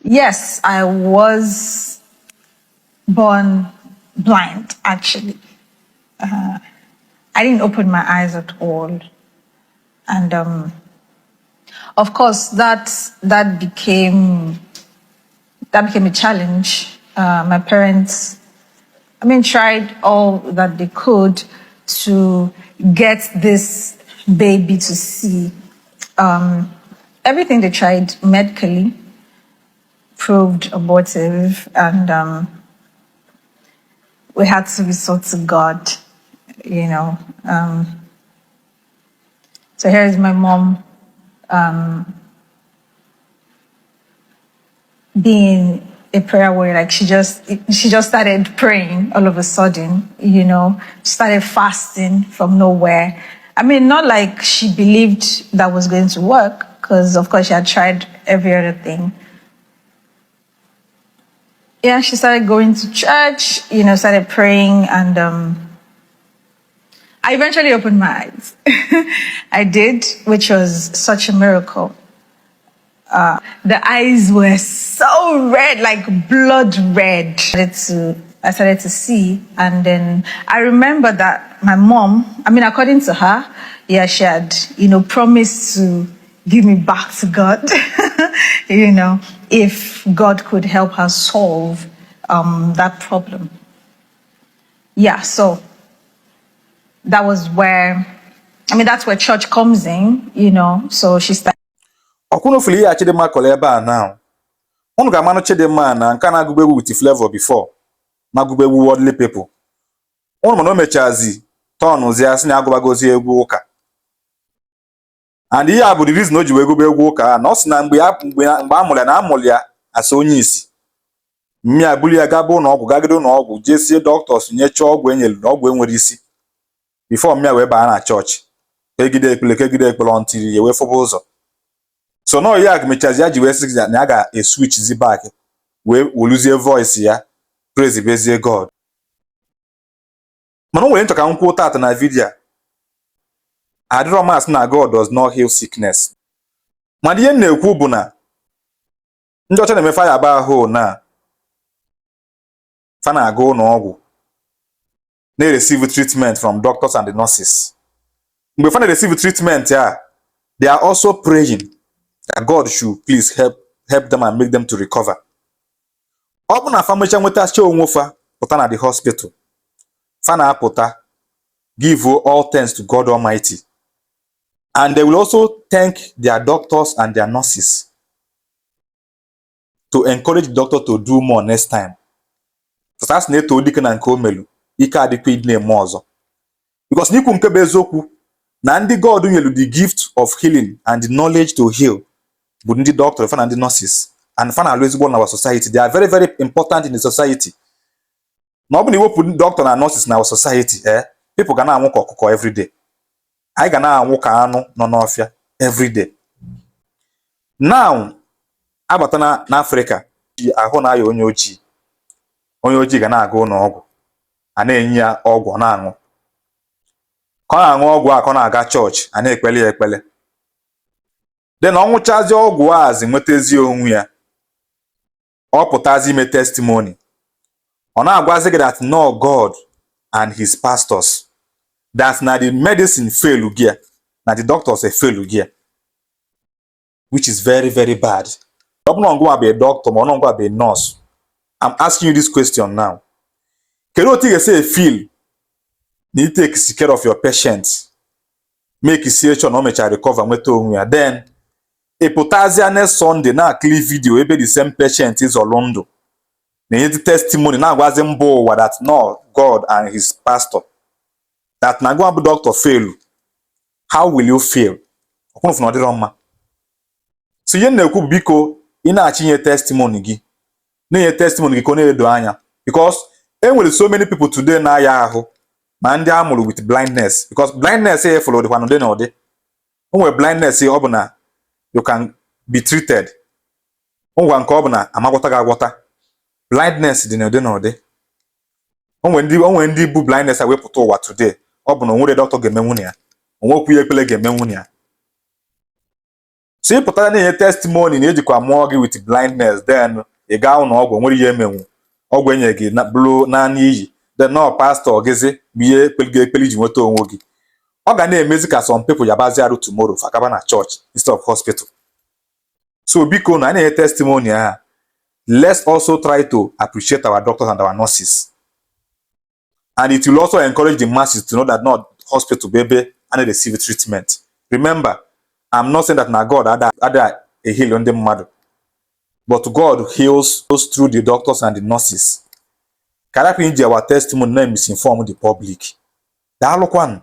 Yes, I was born blind, actually. I didn't open my eyes at all. And of course, that became a challenge. My parents, I mean, tried all that they could to get this baby to see. Everything they tried medically proved abortive, and we had to resort to God. So here is my mom being a prayer warrior. Like she just started praying all of a sudden, started fasting from nowhere. I mean, not like she believed that was going to work, because of course she had tried every other thing. Yeah, she started going to church, started praying, and I eventually opened my eyes. I did, which was such a miracle. The eyes were so red, like blood red. I started to see, and then I remember that my mom, I mean, according to her, yeah, she had promised to give me back to God if God could help her solve that problem. Yeah, so that was where, I mean, that's where church comes in. So she started Ọkwụnụ fụrụ ihe a Chidimma kọrọ ebe a. Now unu ga-amanụ Chidimma na nke na-agụgba egwu with Flavour before, na-agụgba egwu worldly people unu, mana o mechazi tọnụzie sị na agụbagozi egwu ụka. And ihe a bụ the reason o ji wee gụba egwu ụka a, na ọ sị na mgbe ya mgbe mgbe a mụrụ ya, na amụrụ ya asa onye isi mmịa buru ya gaba ụlọ ọgwụ, gagide ụlọ ọgwụ, jesie doctors nyechaa ọgwụ enyelu na ọgwụ enwere isi before mmịa wee baa na chọọchị, kegide ekpere, kegide ekpere until ya wee fụba ụzọ. So nọ ya mechazi ya ji wee sị na ya ga-eswitchzi back, wee woluzie voice ya praise bezie God. Mana o nwere nchọ ka m kwuo tata na video a. Adịrọ m asị na God does not heal sickness, mana ihe m na-ekwu bụ na ndị ọcha na-eme fire aba ahụ na fa na-aga ụlọ ọgwụ na-receive treatment from doctors and the nurses. Mgbe fa na-receive treatment a, they are also praying that God should please help them and make them to recover. Ọ bụ na fa mecha nwetacha onwe fa, pụta na the hospital, fa na-apụta give all thanks to God Almighty, and they will also thank their doctors and their nurses to encourage the doctor to do more next time. Sas na-eto dike na nke o melu ike adịkwa ịdị na-eme ọzọ, because n'ikwu nke bụ eziokwu, na ndị God nyelu the gift of healing and the knowledge to heal bụ ndị doctor fa na ndị nurses, and fa na-alụ ezigbo na our society. They are very, very important in the society. Na ọ bụ na iwepụ doctor na nurses na our society, people ga na-anwụ ka ọkụkọ everyday. Anyị ga na-anwụ ka anụ nọ n'ọfịa everyday. Now abata na n'Africa, ahụ na-aya onye ojii, onye ojii ga na-aga ụlọ ọgwụ, a na-enye ya ọgwụ, ọ na-aṅụ. Ka ọ na-aṅụ ọgwụ a, ka ọ na-aga chọọchị, a na-ekpele ya ekpele. Then ọ ṅụchazie ọgwụ azi, nwetazie onwe ya, ọ pụtazi ime testimony, ọ na-agwazi gị that no, God and his pastors, that na the medicine fail gị, na the doctors fail gị, which is very, very bad. Ọ bụrụ na ngwa bụ a doctor ma ọ na ngwa bụ a nurse, I'm asking you this question now: kedu otu ị ga-esi feel na ị take care of your patient, make sie sure na o mechara recover, nweta onwe ya, then ị pụtazịa next Sunday na-akili video ebe the same patient zọrọ ndụ, na-enyezi testimony, na-agwazi mba ụwa that no, God and his pastor, that na gwa bụ doctor fail? How will you feel? Ọkwụnụfụ na ọ dịrọ mma. So ihe m na-ekwu bụ, biko, ị na-achọ inye testimony gị, na-enye testimony gị ka ọ na-edo anya, because e nwere so many people today na-aya ahụ, ma ndị a mụrụ with blindness, because blindness e fụrụ dịkwa n'ụdị na ụdị. O nwere blindness ọ bụ na you can be treated, o nwekwa nke ọ bụ na amagwọta gị agwọta. Blindness dị n'ụdị na ụdị. O nwere ndị bụ blindness a wepụta ụwa today, ọ bụ na o nwere dọkịta ga-emenwu na ya, o nwekwu ihe ekpele ga-emenwu na ya. So ị pụtara na-enye testimony na ejikwa mụọ gị with blindness, then ị gaa ụlọ ọgwụ, nwere ihe emenwu, ọgwụ enye gị na bụrụ naanị iyi, then nọ pastọ gịzi bụ ihe ekpeli gị ekpeli iji nweta onwe gị. Ọ ga na-emezi ka some people yabazi arụ tomorrow, fakaba na church instead of hospital. So biko, na anyị na-enye testimony ha, let's also try to appreciate our doctors and our nurses, and it will also encourage the masses to know that not hospital bụ ebe a na-receive treatment. Remember, I'm not saying that na God ada heal ndị mmadụ, but God heals us through the doctors and the nurses. Ka arapụ iji our testimony na misinform the public. Daalụkwanụ.